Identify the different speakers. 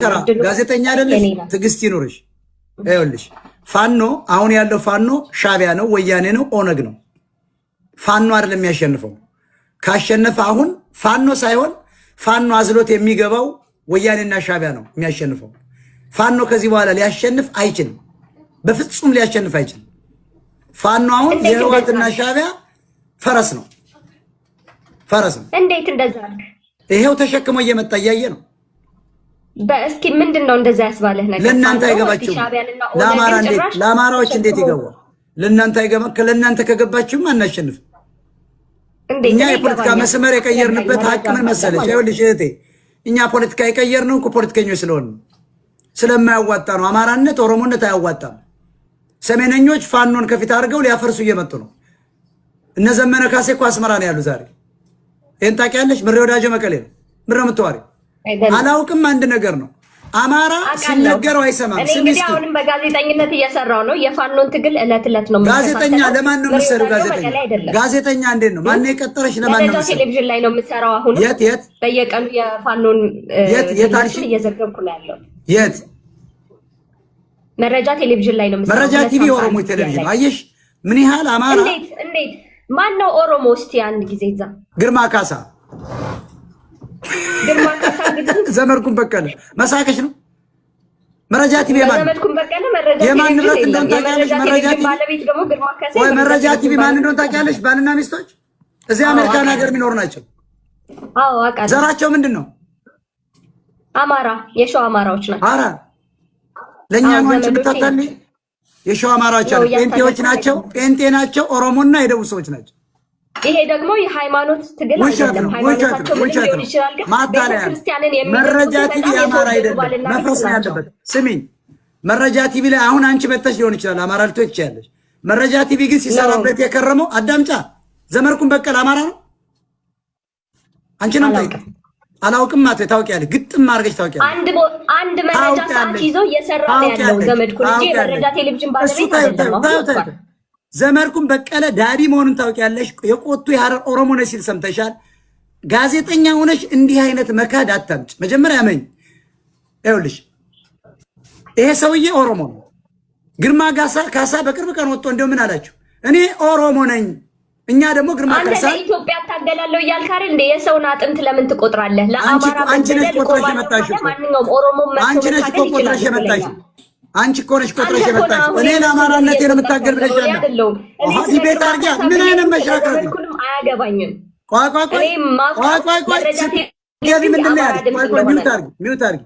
Speaker 1: ጋዜጠኛ አይደለሽ? ትዕግስት ይኑርሽ። ይኸውልሽ ፋኖ አሁን ያለው ፋኖ ሻቢያ ነው፣ ወያኔ ነው፣ ኦነግ ነው። ፋኖ አይደለም የሚያሸንፈው። ካሸነፈ አሁን ፋኖ ሳይሆን ፋኖ አዝሎት የሚገባው ወያኔና ሻቢያ ነው የሚያሸንፈው። ፋኖ ከዚህ በኋላ ሊያሸንፍ አይችልም። በፍጹም ሊያሸንፍ አይችልም። ፋኖ አሁን የህወሓትና ሻቢያ ፈረስ ነው፣ ፈረስ ነው።
Speaker 2: እንዴት እንደዛ አልክ?
Speaker 1: ይሄው ተሸክሞ እየመጣ እያየ ነው።
Speaker 2: በእስኪ ምንድን ነው እንደዛ ያስባለህ ነገር?
Speaker 1: ለእናንተ አይገባችሁም። ለአማራ እንዴት ለአማራዎች እንዴት ይገባል? ለእናንተ አይገባ። ለእናንተ ከገባችሁም አናሸንፍም። እኛ የፖለቲካ መስመር የቀየርንበት ሀቅ ምን መሰለሽ? ይኸውልሽ እህቴ፣ እኛ ፖለቲካ የቀየርነው እኮ ፖለቲከኞች ስለሆን ስለማያዋጣ ነው። አማራነት ኦሮሞነት አያዋጣም። ሰሜነኞች ፋኖን ከፊት አድርገው ሊያፈርሱ እየመጡ ነው። እነ ዘመነ ካሴ እኮ አስመራ ነው ያሉ ዛሬ። ይህን ታውቂያለሽ? ምሬ ወዳጆ መቀሌ ነው። ምሬ የምትዋሪው አላውቅም። አንድ ነገር ነው። አማራ ሲነገረው አይሰማም።
Speaker 2: እኔ እንግዲህ አሁንም በጋዜጠኝነት እየሰራው ነው። የፋኖን ትግል እለት እለት ነው።
Speaker 1: ጋዜጠኛ ለማን ነው የምትሰሪው? ጋዜጠኛ ጋዜጠኛ እንዴት ነው? ማነው የቀጠረሽ? ለማን ነው የምትሰሪው?
Speaker 2: ቴሌቪዥን ላይ ነው የምሰራው። አሁን
Speaker 1: የት የት?
Speaker 2: በየቀኑ የፋኖን
Speaker 1: የት የት አልሽ?
Speaker 2: እየዘገብኩ ነው ያለው።
Speaker 1: የት?
Speaker 2: መረጃ ቴሌቪዥን ላይ ነው የምሰራው።
Speaker 1: መረጃ ቲቪ ኦሮሞ ቴሌቪዥን። አየሽ ምን ያህል አማራ።
Speaker 2: እንዴት እንዴት? ማን ነው ኦሮሞ? እስቲ አንድ ጊዜ እዛ
Speaker 1: ግርማ ካሳ፣
Speaker 2: ግርማ ካሳ፣
Speaker 1: ዘመድኩን በቀለ መሳቀሽ ነው። መረጃ ቲቪ የማን
Speaker 2: ዘመድኩን በቀለ መረጃ
Speaker 1: የማን ንብረት እንደሆነ ታውቂያለሽ? መረጃ ቲቪ
Speaker 2: ባለቤት ደግሞ ግርማ ካሳ።
Speaker 1: ወይ መረጃ ቲቪ ማን እንደሆነ ታውቂያለሽ? ባልና ሚስቶች እዚህ አሜሪካን ሀገር የሚኖሩ ናቸው።
Speaker 2: አዎ አውቃለሁ።
Speaker 1: ዘራቸው ምንድን ነው?
Speaker 2: አማራ፣ የሸዋ አማራዎች ናቸው።
Speaker 1: አራ ለእኛ ነው አንቺ የምታታልኝ። የሸዋ አማራዎች አሉ። ጴንጤዎች ናቸው። ጴንጤ ናቸው። ኦሮሞና የደቡብ ሰዎች ናቸው።
Speaker 2: ይሄ ደግሞ የሃይማኖት ትግል አይደለም። ሃይማኖታቸው ምንም ሊሆን ይችላል፣ ግን ቤተክርስቲያንን
Speaker 1: መረጃ ቲቪ የአማራ አይደለም፣ መፍረስ ነው ያለበት። ስሚኝ፣ መረጃ ቲቪ ላይ አሁን አንቺ መተሽ ሊሆን ይችላል አማራ ልትሆን ትችያለሽ። መረጃ ቲቪ ግን ሲሰራበት የከረመው አዳምጫ ዘመድኩን በቀለ አማራ ነው። አንቺ ነው የምጠይቀው። አላውቅም ማለት ታውቂያለሽ፣ ግጥም አድርገሽ ታውቂያለሽ።
Speaker 2: አንድ መረጃ ሰዓት ይዞ እየሰራ ነው ያለው ዘመድኩን እንጂ የመረጃ ቴሌቪዥን ባለቤት አይደለም።
Speaker 1: ዘመድኩን በቀለ ዳዲ መሆኑን ታውቂያለሽ። የቆቱ የሐረር ኦሮሞ ነሽ ሲል ሰምተሻል። ጋዜጠኛ ሆነሽ እንዲህ አይነት መካድ አታምጭ። መጀመሪያ መኝ ይኸውልሽ፣ ይሄ ሰውዬ ኦሮሞ ነው። ግርማ ካሳ በቅርብ ቀን ወጥቶ እንደው ምን አላችሁ? እኔ ኦሮሞ ነኝ። እኛ ደግሞ ግርማ ካሳ
Speaker 2: ለኢትዮጵያ እታገላለሁ እያልክ አይደል እንደ የሰውን አጥንት ለምን ትቆጥራለህ? ለአማራ
Speaker 1: አንቺ ነሽ ቆጥረሽ የመጣሽው።
Speaker 2: ማንኛውም ኦሮሞ
Speaker 1: አንቺ ነሽ እኮ ቆጥረሽ የመጣሽው። አንቺ እኮ ነሽ ቆጥረሽ የመጣሽው። እኔ ለአማራነቴ ነው የምታገል ብለሻል። debate አድርጊያ። ምን አይነት መሻከር ነው?
Speaker 2: አያገባኝም።
Speaker 1: ቆይ ቆይ ቆይ ቆይ ቆይ ቆይ ገቢ ምንድን ነው ያለሽ? ቆይ ቆይ mute አድርጊ፣ mute አድርጊ።